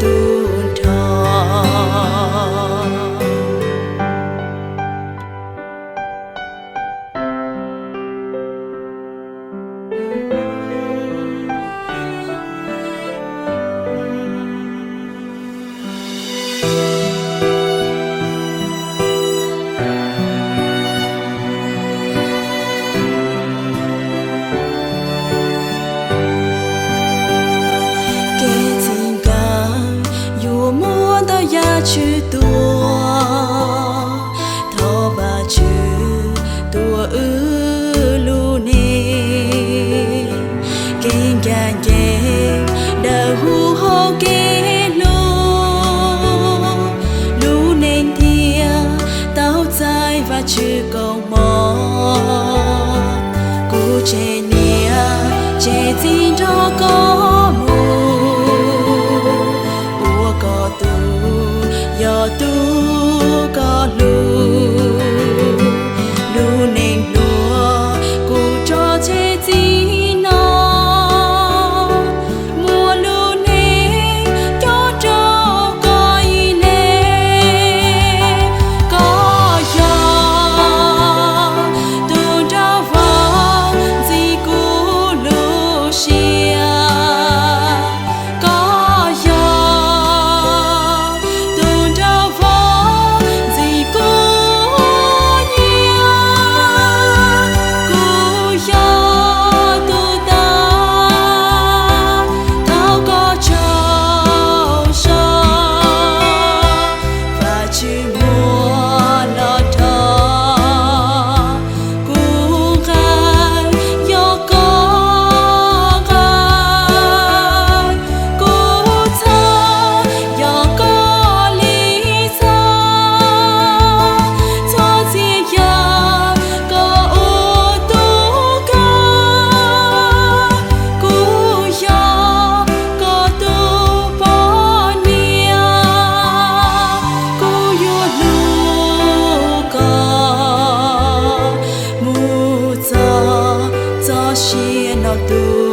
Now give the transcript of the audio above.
tub nrho. Kev txij nkawm yuav muab ntau yam tswv tuaj, thov Vajtswv tuav wb lub neej, kev ncaj ncees dawb huv hauv kev hlub, lub neej thiaj tau txais Vajtswv koob hmoov. Kuv tseg niam tseg txiv nrog koj mus, ua koj tug, yog tug koj hlub. Lub neej hluas kuv tso tseg txij no, muaj lub neej cob rau koj ib leeg. Koj yog tus nraug vauv ntxim kuv lub siab, koj yog tus nraug vauv ntxim kuv nyiam, kuv yog tus tag thaum koj tsaug zog. Vajtswv muab los rho kuv nqaij, yog koj nqaij, kuv txhoj, yog koj li txhoj, txhua txhia yam koj ua tub kawg. Kuv yog koj tus poj niam, kuv yuav hlub koj mus txog txoj sia no tus